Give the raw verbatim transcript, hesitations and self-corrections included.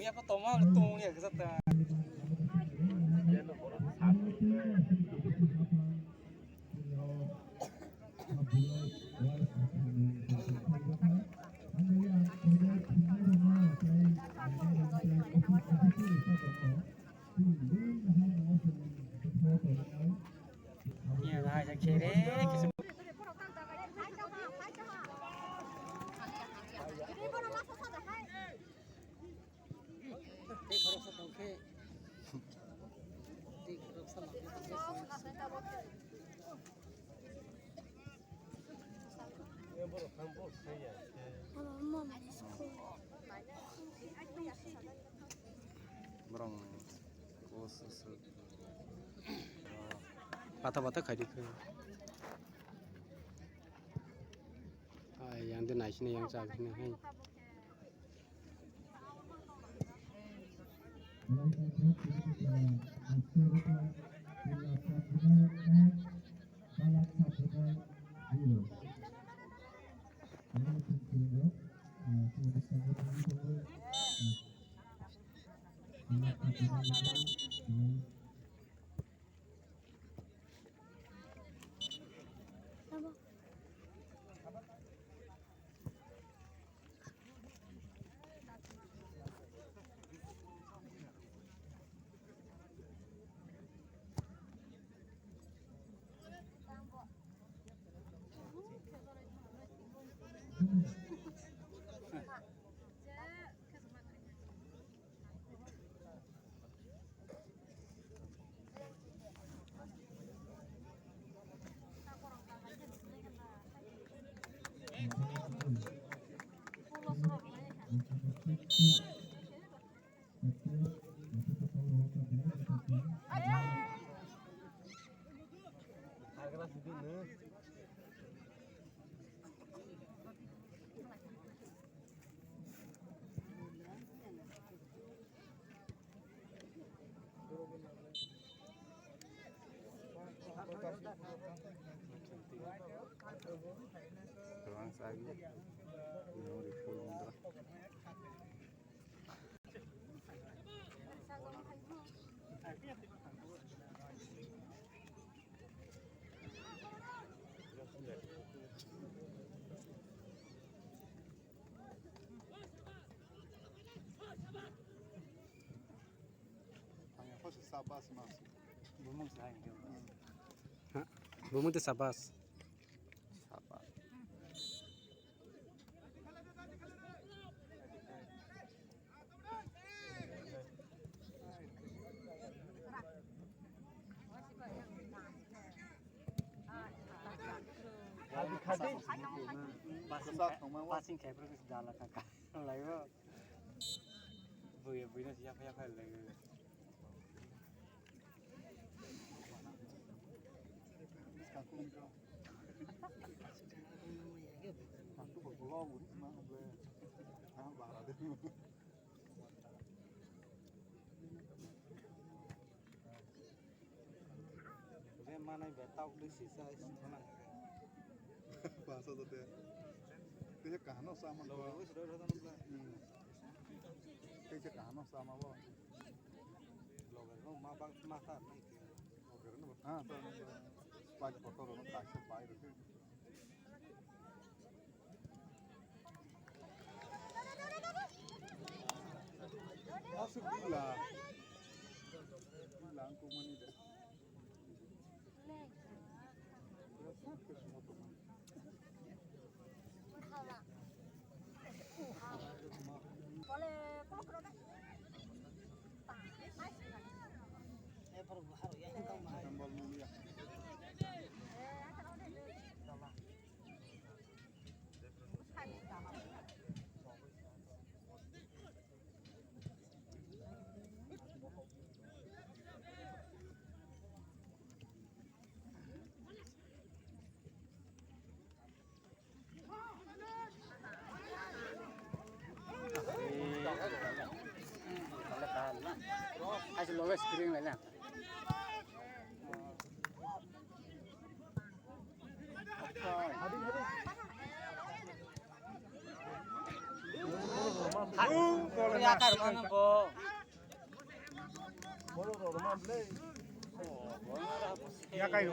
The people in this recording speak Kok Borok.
Apa toma tungnya ke sata. Iya, hai, saya kiri, kisah. Tei khoroksa tongkhe. Tei khoroksa tongkhe. Borok ni school. Borok ni school. Pata pata khaidi khe. Ai, yang de naisini yang chak sini hai. Bumung tei sabas. Sabas. Pasing khe phuru jala kaka laibo. Buya buino siya phaya phaya laibo. Je manai be tok de sisa isi mana. Basa to te. Te kahano sama. Logo wis ro ro tan bla. Hmm. Te kahano sama bo. Logo no ma bang ma ta nai. Logo no ha ta. Pai kotor no ta se pai ro. Asuk pila. Pila ang kumani de. Aise loge screen lai na. Yakai rwmani bo. Yakai